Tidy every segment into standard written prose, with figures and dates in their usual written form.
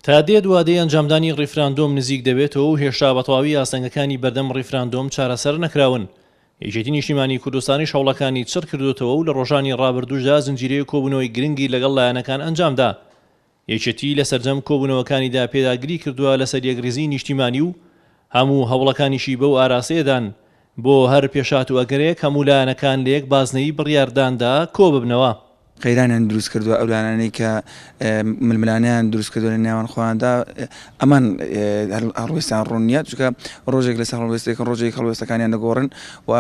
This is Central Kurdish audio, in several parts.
تا دێت وادەی ئەنجامدانی ڕیفراندۆم نزیک دەبێتەوە و هێشتا بەتەواوی ئاستەنگەکانی بەردەم ڕیفراندۆم چارەسەر نەکراون. یەکێتی نیشتیمانی کوردستانیش هەوڵەکانی چڕ کردۆتەوە و لە ڕۆژانی ڕابردووشدا زنجیرەیەک کۆبوونەوەی گرنگی لەگەڵ لایەنەکان ئەنجامدا. یەکێتی لە سەرجەم کۆبوونەوەکانیدا پێداگری کردووە لەسەر یەکڕیزیی نیشتیمانی و هەموو هەوڵەکانیشی بەو ئاراستەیەدان بۆ هەر پێشهات و ئەگەرێک هەموو لایەنەکان لە یەک بازنەی بڕیارداندا کۆببنەوە. قەیرانیان دروست کردووە، ئەو لایەنانەی کە ململانێیان دروست کردووە لە نێوان خۆیاندا، ئەمان هەڵوێستیان ڕوون نییە، چونکە ڕۆژێک لەسەر هەڵوێستێکن، ڕۆژێک هەڵوێستەکانیان دەگۆڕن و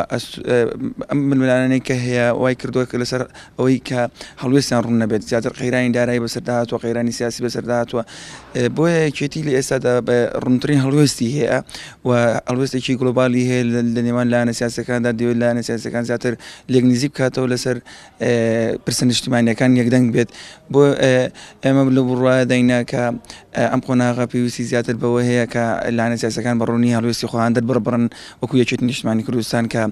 ئەم ململانێیانەی کە هەیە وای کردووە کە لەسەر ئەوەی کە هەڵوێستیان ڕوون نەبێت، زیاتر قەیرانی دارایی بەسەردا هاتووە، قەیرانی سیاسی بەسەردا هاتووە، بۆیە یەکێتی لە ئێستادا بە ڕوونترین هەڵوێستی هەیە و هەڵوێستێکی گلۆبالی هەیە لە نێوان لایەنە سیاسەکاندا، دەیەوێت لایەنە سیاسەکان زیاتر لێک نزیک بکاتەوە لەسەر پرسە نیشتیمانیەکان یەکدەنگ بێت بۆ ئێمە لەو بڕوایەداینە کە ئەم قۆناغە پێویستی زیاتر بەوە هەیە کە لایەنە سیاسەکان بە ڕوونی هەڵوێستی خۆیان دەربڕبڕن وەکو یەکێتی نیشتمانی کوردستان کە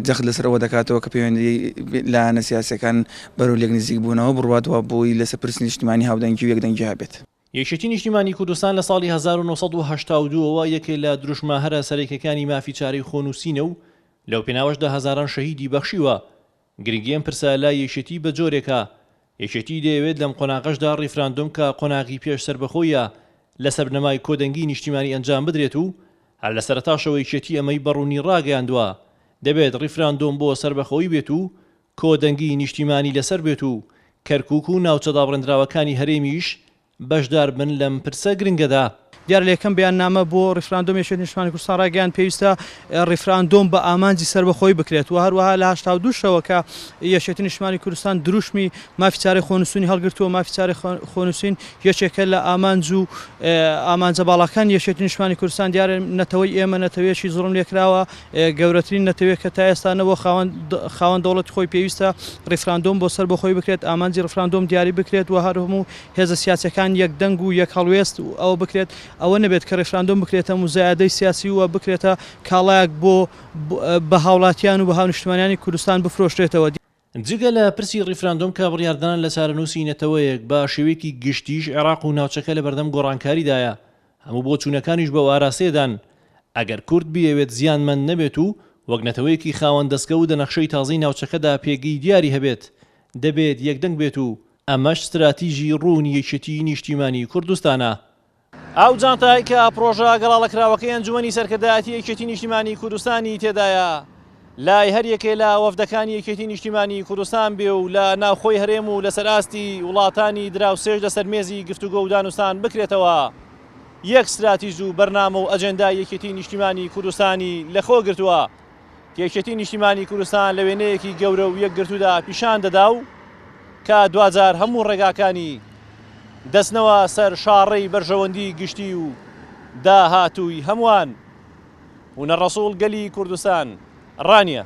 جەخت لەسەر ئەوە دەکاتەوە کە پەیوەندی لایەنە سیاسەکان بەرەو لێک نزیک بوونەوە بڕوات و بۆی لەسەر پرسی نیشتیمانی هاودەنگی و یەکدەنگی هەبێت. یەکێتی نیشتیمانی کوردستان لە ساڵی 1982 ەوە یەکێ لە دروشمە هەرە سەرەکیەکانی مافی چارەی خۆنووسینە و لەو پێناوەشدا هەزاران شەهیدی بەخشیوە. گرنگی ئەم پرسە لای یەکێتی بە جۆرێکە، یەکێتی دەیەوێت لەم قۆناغەشدا ڕیفراندۆم کە قۆناغی پێش سەربەخۆییە لەسەر بنەمای کۆدەنگی نیشتیمانی ئەنجام بدرێت و هەر لە سەرەتاشەوە یەکێتی ئەمەی بە ڕوونی ڕاگەیاندوە دەبێت ڕیفراندۆم بۆ سەربەخۆیی بێت و کۆدەنگی نیشتیمانی لەسەر بێت و کەرکوک و ناوچە دابڕێندراوەکانی هەرێمیش بەشدار بن لەم پرسە گرنگەدا. دیارە لە یەکەم بەیاننامە بۆ ڕیفراندۆم یەکێتی نیشتمانی کوردستان ڕایگەیاند پێویستە ڕیفراندۆم بە ئامانجی سەربەخۆیی بکرێت و هەروەها لە 82 شەوە کە یەکێتی نیشتمانی کوردستان دروشمی مافی چارەی خۆنووسینی هەڵگرتووە مافی چارەی خۆنووسین یەکێکە لە ئامانج و ئامانجە باڵاکانی یەکێتی نیشتمانی کوردستان دیارە نەتەوەی ئێمە نەتەوەیەکی زوڵم لێکراوە گەورەترین نەتەوەیە کە تا ئێستا نەبووە خاوەن خاوەن دەوڵەتی خۆی پێویستە ڕیفراندۆم بۆ سەربەخۆیی بکرێت ئامانجی ڕیفراندۆم دیاری بکرێت و هەر هەموو هێزە سیاسیەکان یەک دەنگ و یەک هەڵوێست و ئەوە بکرێت ئەوە نەبێت کە ڕیفراندۆم بکرێتە موزایەدەی سیاسی و بکرێتە کاڵایەک بۆ بە هاوڵاتیان و بە هاونیشتمانیانی کوردستان بفرۆشرێتەوە. جگە لە پرسی ڕیفراندۆم کە بڕیاردانە لە چارەنووسی نەتەوەیەک، بە شێوەیەکی گشتیش عێراق و ناوچەکە لەبەردەم گۆڕانکاریدایە، هەموو بۆچوونەکانیش بەو ئاراستەیەدان، ئەگەر کورد بیەوێت زیانمەند نەبێت و وەک نەتەوەیەکی خاوەن دەستکەوت لە نەخشەی تازەی ناوچەکەدا پێگەی دیاری هەبێت، دەبێت یەکدەنگ بێت و ئەمەش ستراتیژی ڕوونی یەکێتیی نیشتیمانیی کوردستانە. ئەو جانتای کە پڕۆژە گەڵاڵەکراوەکەی ئەنجومەنی سەرکردایەتی یەکێتی نیشتیمانی کوردستانی تێدایە لای هەر یەکێ لە وەفدەکانی یەکێتی نیشتیمانی کوردستان بێ و لە ناوخۆی هەرێم و لەسەر ئاستی وڵاتانی دراوسێش لەسەر مێزی گفتوگۆ و دانوستان بکرێتەوە یەک ستراتیژ و بەرنامە و ئەجێندای یەکێتی نیشتیمانی کوردستانی لەخۆ گرتووە کە یەکێتی نیشتیمانی کوردستان لە وێنەیەکی گەورە و یەکگرتوودا پیشان دەدا و کە دواجار هەموو ڕێگاکانی دەچنەوە سەر شاڕێی بەرژەوەندی گشتی و داهاتووی هەمووان. هونەر ڕەسوڵ گەلی کوردستان، ڕانیە.